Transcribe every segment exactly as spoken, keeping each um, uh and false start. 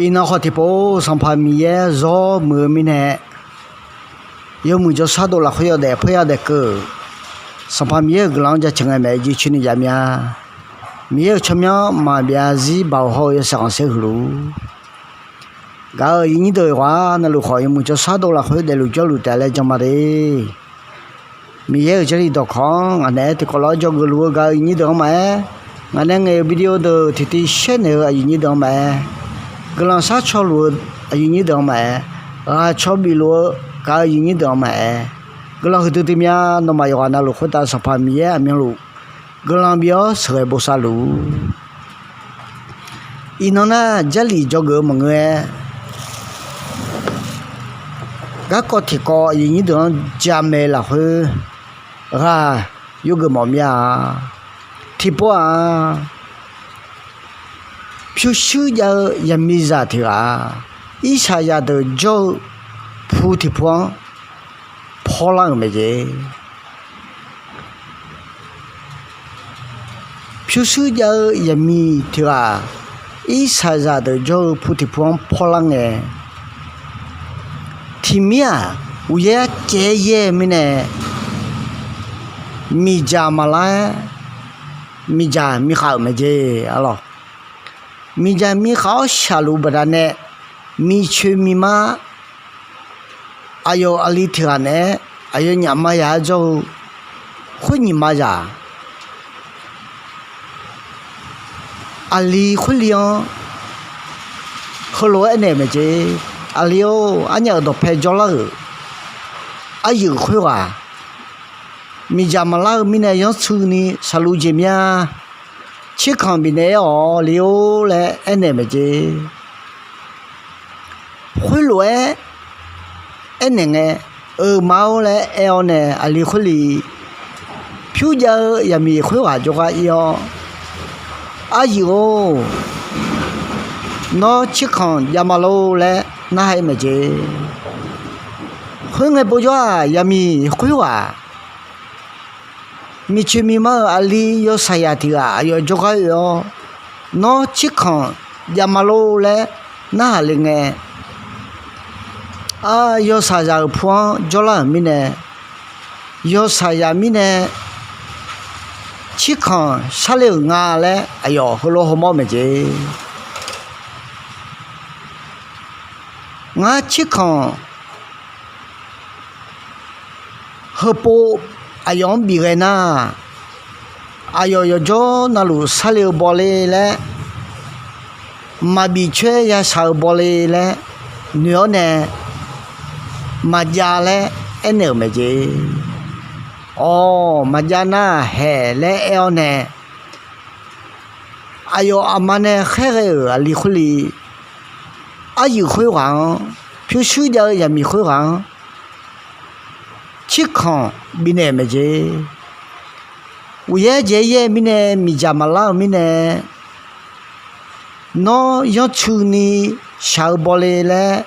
Iqnan khawf tiqpov Sanqpaq Miqyaer zawr muiq-eu mirnae, yawmuiq jawrshar dov lafkhoer yawdaef paerya daef keuv-euq Sanqpaq Miqyaer-euq guiqlanq-anr jaceuq ngae maeq-aer jircoer ni jav mya. Miqyaer-euq tsawrmyanr maqbyav zarzir baoq hawr-eu yawshaef khanqsaer huiq luf-ur. Gaq-euq aqyuif nyir deuq yawqghaq navluf khawf, yawmuiq jawrshar dov lafkhoer daefluf jawrluf taef laer jan ma de. Miqyaer-euq Jarlif dawqkawq-anr ngaq naeq-aer tiqkawv lof-aer dzawgeuf luf-eu gaq-euq aqyuif nyir deuq-anr maqaer, ngaq nae ngaeq-euq video deuq tiqtiv shaer naeq-eu aqyuif nyir deuq-anr maqaer, guiqlanq shar caw luf-eu aqyuif nyir deuq-anr maqaer, ghaq caw bif luf-eu gaq-euq aqyuif nyir deuq-anr maqaer, guiqlanq huiqdui dui mya. Nawmaf yawqghaq navluf khoertav Sanqpaq Miqyaer aqmyanluf guiqlanq bif-awr sheuqghae bosav luf-ur. Iqnan nar Jarlif dzawgeuf-eu maqngeur-aer, garkawv tiqkawv aqyuif nyir deuq-anr jamaeq lafkhoer ghaq yurgeuf mawf mir-a. Tiqpov-aq, pyurshuir jav-eu zaqmiqzaq tiq ghaq-aq, irsaqzaq deuq jawr-eu pu tiqpov-anr pawrlar-euq mae jeq. Pyurshuir jav-eu zaqmiq tiq ghaq irsaqzaq deuq jawr-eu pu tiqpov-anr pawrlar ngae, tiqmir-aq, uqyaer arcaev-aer yaer-eu mirnae, miqdzaq maqlar-aer miqdzaq mikhav-euq mae jeq. Arlawq, miqdzaq mikhav-awr shaqluf baqdanae, miqcoeq miqma aqyawf aqli tiq ghaq naeq-aer aqyawfnyaf ma yaq-aer jawr-eu khoer nyiq ma zaq, aqli khoerli-anr heulof-aer aernaeq-euq mae jeq. Aqli-or, arnyaf-euq dawqpae jawrlar-euq aryuif khoerghaq, miqdzaq maqlar-eu mirnae yanrtsuini shaqluf jeq mya. Cirkanq bifnaeq-aer-awq li-or laer aernaeq-euq mae jeq. Khoerlof-aer aernaeq ngae, euq ma-or laer aer-awr nae aqli khoerli pyur jav-eu zaqmiq khoerghaq jawrgar ir-awr, aryuif-or, nawr cirkanq jav ma lor laer narhaq-ir mae jeq. Khoerngae povjawr-aq, zaqmiq khoerghaq miqcoeq miqma-euq aqli yawshaqzaq tiq ghaq aqyawf jawrgar oe-awr, nawr cirkanq jav ma lor laer narhaq le ngae, yawshaqzaq-euq pu-anr jawrlar-euq mirnae, yawshaqzaq mirnae cirkanq sharler-euq nga laer aqyawf heulof hawmawr mae jeq. Ngar cirkanq heupov aqyawf-anr bif ghae nar, aqyawf yawqjawr navluf sharle-eu bawle laer, maqbif coer yashaq-eu bawle laer noeq-awr nae, maqjav laer aernaeq-euq mae jeq. Awq, maqjav nar haeq laer aer-awr nae, aqyawf aqma nae khaerghae-euq aqli khoerli, aryuif khoerghaq-anr, pyurshuir jav-eu zaqmiq khoerghaq-anr cirkanq bifnaeq mae jeq. Uqyaer jaev-aer yaer-eu mirnae, miqdzaq maqlar-eu mirnae, nawr yanrtsuini shaq-eu bawle laer,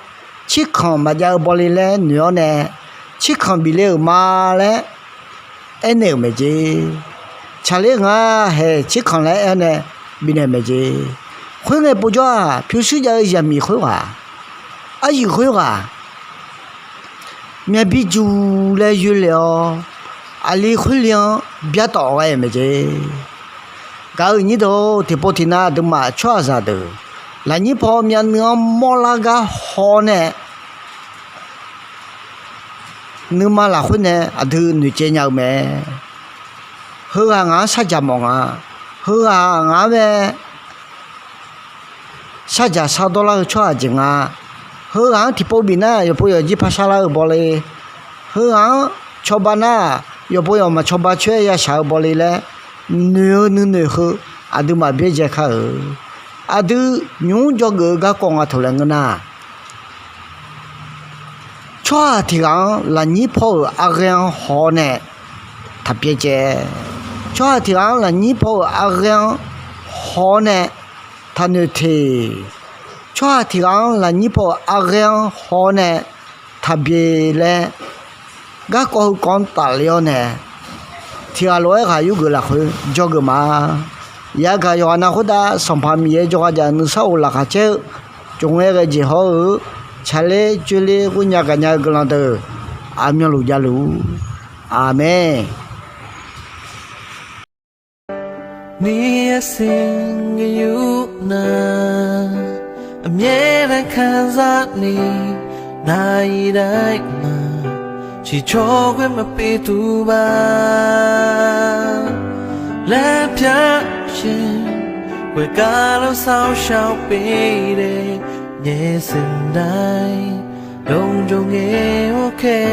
cirkanq maqjav-eu bawle laer noeq-awr nae, cirkanq bifle-euq ma laer aernaeq-euq mae jeq. Tsaqler ngar haeq cirkanq laer aer-awr nae bifnaeq mae jeq. Khoerngae povjawr-aq, pyurshuir jav-eu zaqmiq khoerghaq, aryuif khoerghaq, myavbi juq laer yoerle-awr, aqli khoerli-anr byartawf ghae-euq mae jeq. Gaq-euq nyir deuq-or, tiqpov tiqnav aqduimaf tsawrhaqzaq deuq lafnyir paw myavnuiv-anr mawrlar gar haw-awr nae, nuima lafkhoer nae aqdui noeqcaev nya-eu mae. Heughaq ngaq-anr sarjaq mawf nga. Heughaq ngaq-anr mae sarjaq shardawr lar-eu tsawrhaq jeq nga. Heughaq-anr tiqpov bif nar yawqpov yawqjir par sharlar-eu bawle, heughaq-anr cawba nar yawqpov yawqma cawba coer yashaq-eu bawle laer noeq-eu nuinoeq heu aqduimaf byaerdzae kar-euq. Aqdui nymq mr dzawgeuf-eu garkawv nga taq laer ngeur nar, tsawrhaq tiq ghaq-anr lafnyir paw-euq arghaer-anr haw-awr nae taq byaerdzae. Tsawrhaq tiq ghaq-anr lafnyir paw-euq arghaer-anr haw-awr nae taq noeqteq. Tsawrhaq tiq ghaq-anr lafnyir paw-euq arghaer-anr haw-awr nae taq byae laer, garkawv heukawv-anr tafle-awr nae, tiq ghaq lof-aer ghaq yurgeuf lafkhoer dzawgeuf ma. Yagaq yawqghaq nav khoertav Sanqpaq Miqyaer jawrgar jav-eu nuisar of laqkhaq caer-eu tsov-aer ghae jeq hawr-eu, tsaqler coerler ghoernya gaqnya-eu guiqlanq deuq aqmyanluf javluf-ur. Aqmeq. 你也信个有呢， အမြဲတမ်းခံစားနေ နိုင်တိုင်းမှာ ချီးကျူးခွင့်မပေးသူပါ လမ်းပြရှင် ကွယ်ကာလို့စောင့်ရှောက်ပေးတဲ့ မျက်စိတိုင်း လုံခြုံရေး okay